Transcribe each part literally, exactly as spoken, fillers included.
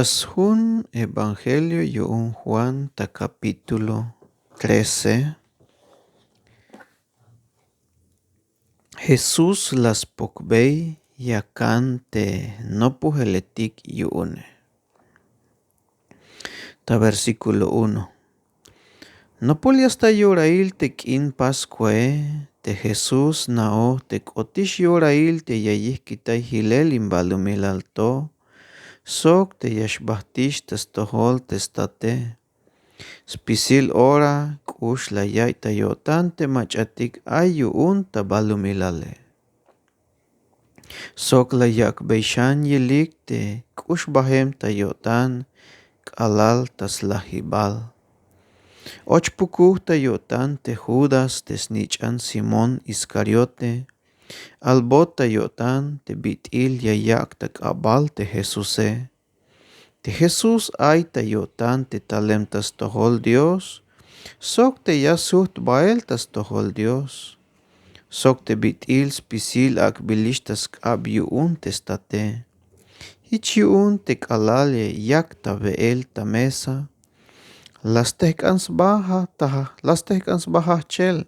Jun evangelio yu'un Juan ta kapítulo trece. Jesús la spokbey yakan te nopojeletik yu'une. Ta versículo uno. Nopol ya sta yorail te k'in Paskuae, te Jesús sna'oj te k'otix yorail te ya yijkitay jilel in balumilal to sok te ya xbajtix ta stojol te state. Spisil ora k'ux la yaiy ta yo'tan te mach'atik ay yu'un ta balumilale. Sok la yak'bey xan yilik te k'ux bajem ta yo'tan k'alal ta slajibal. Och pukuj ta yo'tan te Judas te snich'an Simón Iscariote, albot ta yo'tan te bit'il ya yak' ta k'abal te Jesuse. Te Jesús ay ta yo'tan te talem ta stojol Dios, sok te ya sujt bael ta stojol Dios, sok te bit'il spisil ak'bilix ta sk'ab yu'un te state. Jich yu'un te k'alal ya yak' ta we'el ta mesa, la stejk'an sba ja-, ta ja-, la stejk'an sba jajchel,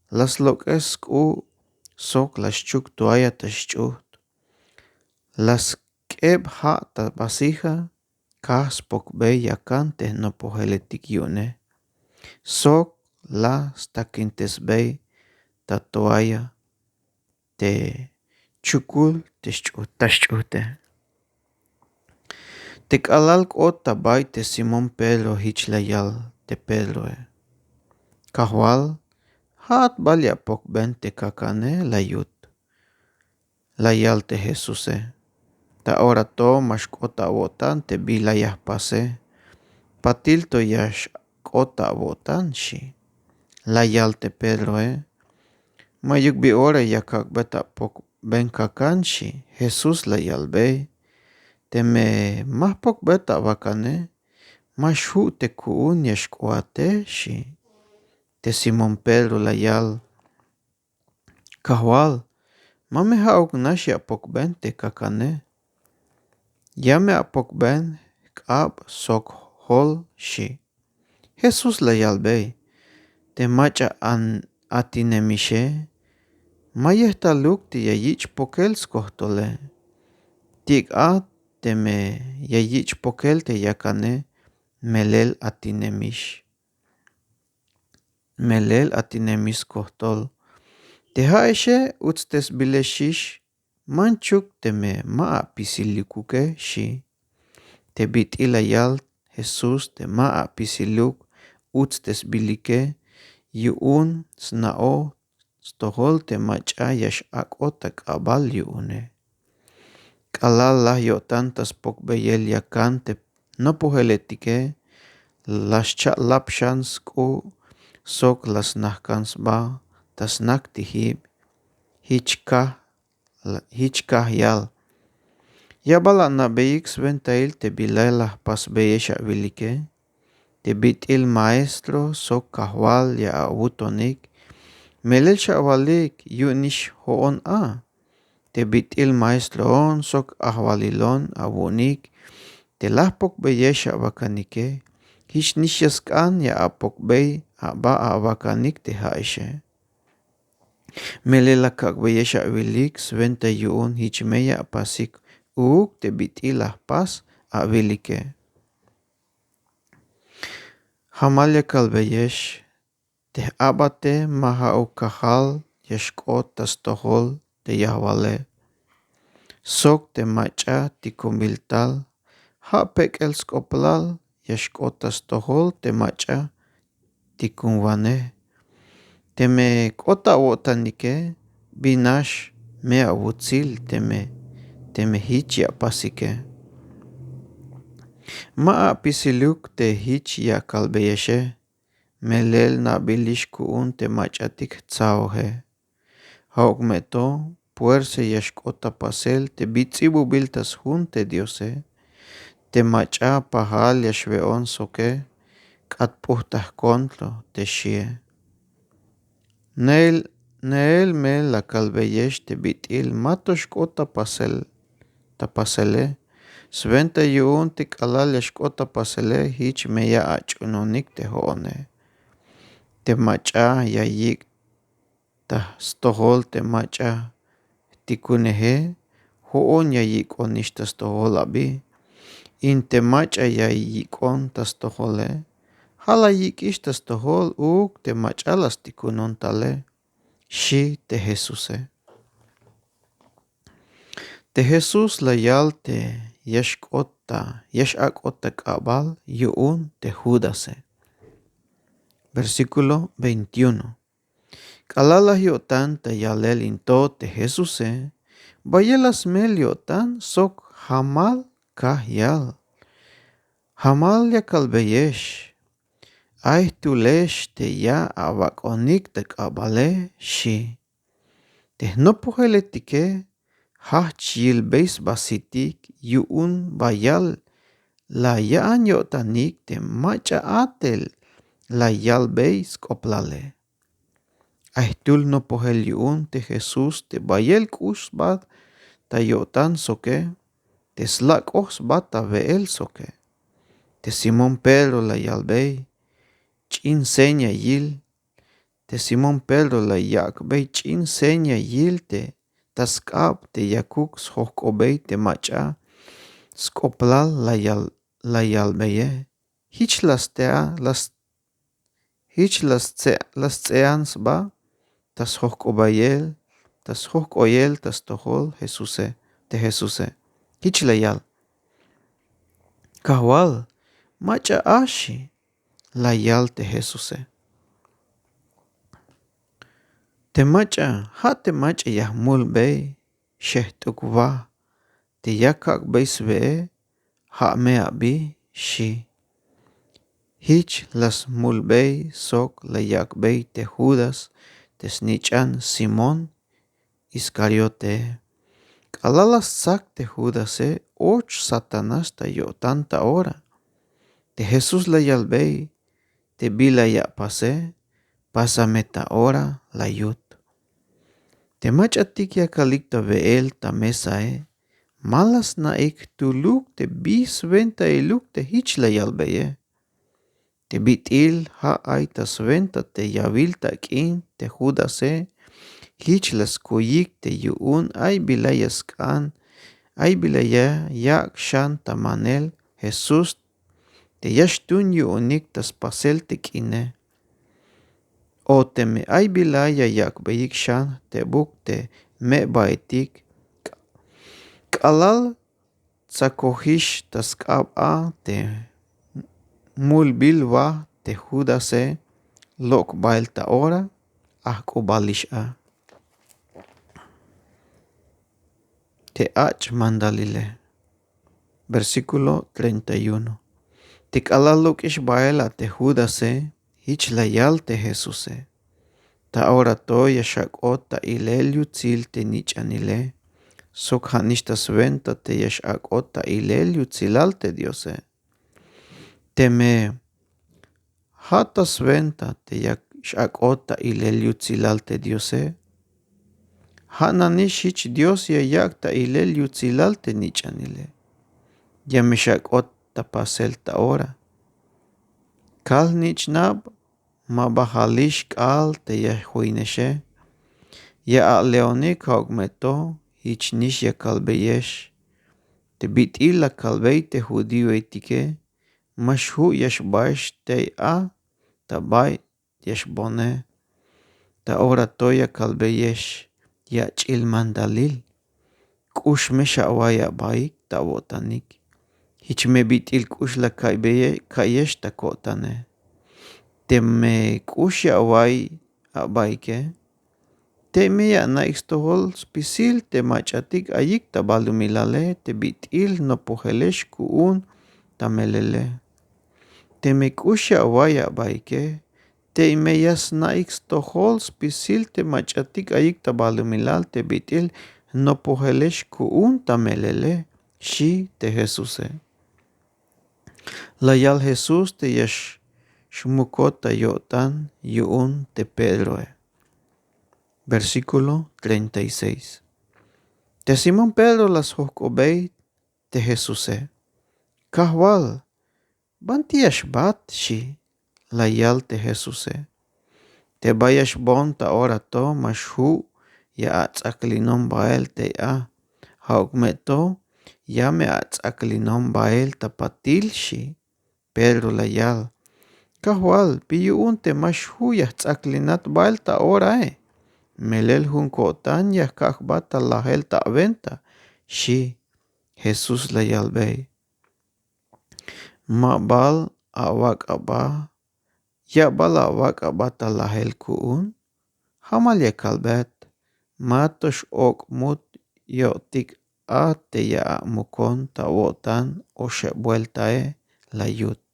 la slok'es sk'u' sok la xchuk toalla ta xch'ujt. La sk'eb ja' ta vasija, kaj spokbey yakan te jnopojeletik yu'une. Sok la stakintesbey ta toalla te chukul te xch'ujt-, ta xch'ujte. Te k'alal k'ot ta bay te Simón Pedro jich la yal te Pedroe: Kajwal, ja'at bal ya apokben te kakane, la yut. La yal te Jesuse: Ta ora to ma xk'ot awo'tan te bila ya jpase. Patil to ya xk'ot awo'tan, xi'. La yal te Pedroe: Ma'yuk bi ora ya kak'bet apokben kakan, xi'. Jesús la yalbey: Teme ma jpokbet awakane, ma xju' te ku'un ya xk'oate, xi'. Te Simón Pedro la yal: Kajwal, ma me ja'uk nax ya apokben te kakane. Ya me apokben jk'ab sok jol, xi'. Jesús la yalbey: Te mach'a an-, atinemixe, ma yejtaluk te ya yich' pokel skojtole. Tik' a teme ya yich' pokel te yakane, melel atinemix. Melel atinemix skojtol. Te ja'exe utstesbilexix, manchuk teme ma apisilikuke, xi'. Te bit'il la yal Jesús te ma apisiluk utstesbilike, yu'un sna'oj stojol te mach'a ya x-ak'ot ta k'abal yu'une. K'alal laj yo'tan ta spokbeyel yakan te nopojeletike, la xcha'lap xan sk'u' sok la snajk'an sba ta snak ti jib. Jich kaj, jich kaj yal: Ya bal ana'beyik swentail te bila la jpasbeyex awilike? Te bit'il maestro sok kajwal ya awutonik, melel xawalik yu'unix jo'on a. Te bit'il maestroon sok ajwalilon awu'unik te la jpokbeyex awakanike, jichnix ya sk'an ya apokbey aba awakanik te ja'exe. Melel la kak'beyex awilik swenta yu'un jich me ya apasik uuk te bit'il la jpas awilike. Jamal ya kalbeyex, te j-abate ma ja'uk kajal ya xk'ot ta stojol te yajwale sok te mach'a tikunbil tal, ja' pek'el sk'oplal ya xk'ot ta stojol te mach'a tikunwanej. Teme k'ot awo'tanike, bin nax me awutsil teme, teme jich ya apasike? Ma apisiluk te jich ya akalbeyexe, melel na'bilix ku'un te mach'atik jtsaoje. Ja'uk me to puersa ya xk'ot ta pasel te bi ts'ibubil ta sjun te Diose, te mach'a pajal ya xwe'on soke, k'at p'ujt ta jkontro te xie. Neel, neel me la kalbeyex te bit'il ma to xk'ot ta pasel, ta pasele, Swenta yu'un te k'alal ya xk'ot ta pasele, jich me ya ach'uunonik te jo'one. Te mach'a ya yik' ta stojol te mach'a jtikuneje, jo'on ya yik'onix ta stojol abi. In te mach'a ya yik'on ta stojole, ja' la yik'ix ta stojol uuk te mach'a la stikunon tale, xi' te Jesuse. Te Jesús la yal te ya xk'ot ta, ya x-ak'ot ta k'abal yu'un te Judase. Versículo veintiuno. K'alal la yo'tan ta yalel in to te Jesuse, bayel la smel yo'tan sok jamal kaj yal. Jamal ya kalbeyex, ay jtulex te ya awak'onik ta k'abale, xi'. Te jnopojeletike jajch yilbey sba sitik yu'un bayal la ya'an yo'tanik te mach'a a'tel la yalbey sk'oplale. Ay jtul jnopojel yu'un te Jesús te bayel k'ux sba ta yo'tan soke, te slak'oj sba ta we'el soke. Te Simón Pedro la yalbey ch'in seña yil. Te Simón Pedro la yak'bey ch'in seña yil te ta sk'ab te yakuk sjojk'obey te mach'a sk'oplal la yal, la yalbeye. Jich la stea, la s-, jich la stse-, la sts'ean sba ta sjojk'obayel, ta sjojk'oyel ta stojol Jesuse, te Jesuse. Jich la yal: Kajwal, mach'a a, xi', la yal te Jesuse. Te mach'a, ja' te mach'a ya jmulbey xejt'uk wa te ya kak'bey swe'e, ja' me abi, xi'. Jich la smulbey sok la yak'bey te Judas te snich'an Simón Iscariote. K'alal la stsak te Judase, och Satanás ta yo'tan ta ora. Te Jesús la yalbey te bila ya apase, pasa me ta ora, la yut. Te mach'atik yakalik ta we'el ta mesae, ma la sna'ik jtuluk te bi swentailuk te jich la yalbeye. Te bit'il ja' ay ta swenta te yawil ta k'in te Judase, jich la skuyik te yu'un ay bila ya sk'an, ay bila ya yak' xan ta manel Jesús te ya xtun yu'unik ta spasel te k'ine. O teme ay bila ya yak'beyik xan jtebuk te me'baetik, k'alal tsakojix ta sk'ab a te mulbil wa te Judase, lok' bael ta ora, ajk'ubalix a. Te ach' mandalile. Versículo treinta y uno. Te k'alal lok'ix bael a te Judase, jich la yal te Jesuse: Ta ora to ya xak'ot ta ilel yutsil te nich'anile, sok ja'nix ta swenta te ya x-ak'ot ta ilel yutsilal te Diose. Teme ja' ta swenta te ya x-ak'ot ta ilel yutsilal te Diose, ja' nanix jich Dios ya yak' ta ilel yutsilal te nich'anile. Ya me x-ak'ot ta pasel ta ora. Kal jnich'nab, ma ba jalix k'aal te ya joinexe. Ya a'leonik ja'uk me to, jich nix ya kalbeyex. Te bit'il la kalbey te judíoetike, ma xju' ya xbaex tey a ta bay ya xboone. Ta ora to ya kalbeyex yach'il mandalil. K'ux me xaway abaik ta awo'tanik. Jich me bit'il k'ux la ka'ybeye, ka'yex ta ko'tane. Teme k'ux ya away abaike, tey me ya ana'ik stojol spisil te mach'atik ayik ta balumilale te bit'il jnopojelex ku'un ta melele. Teme k'ux ya away abaike, tey me ya sna'ik stojol spisil te mach'atik ayik ta balumilal te bit'il jnopojelex ku'un ta melele, xi' te Jesuse. La yal Jesús te ya xmukot ta yo'tan yu'un te Pedroe. Versículo treinta y seis. Te Simón Pedro la sjojk'obey te jesuse. Kajwal, banti ya xbat xi'. La yal te jesuse. Te bay ya xboon ta ora to ma xju' ya ats'aklinon bael tey a. Ja'uk me to ya me ats'aklinon bael ta patil xi'. Pedro la yal. Kajwal, pi yu'un te ma xju' ya jts'aklinat bael ta orae? Melel jun ko'tan ya jka' jba ta lajel ta awenta xi'. Jesús la yalbey. Ma bal awak' aba. Ya bal awak' aba ta lajel ku'un. Jamal ya kalbet. Ma to x'ok' mut yo'tik a te ya amukon ta awo'tan oxeb bueltae. La yut.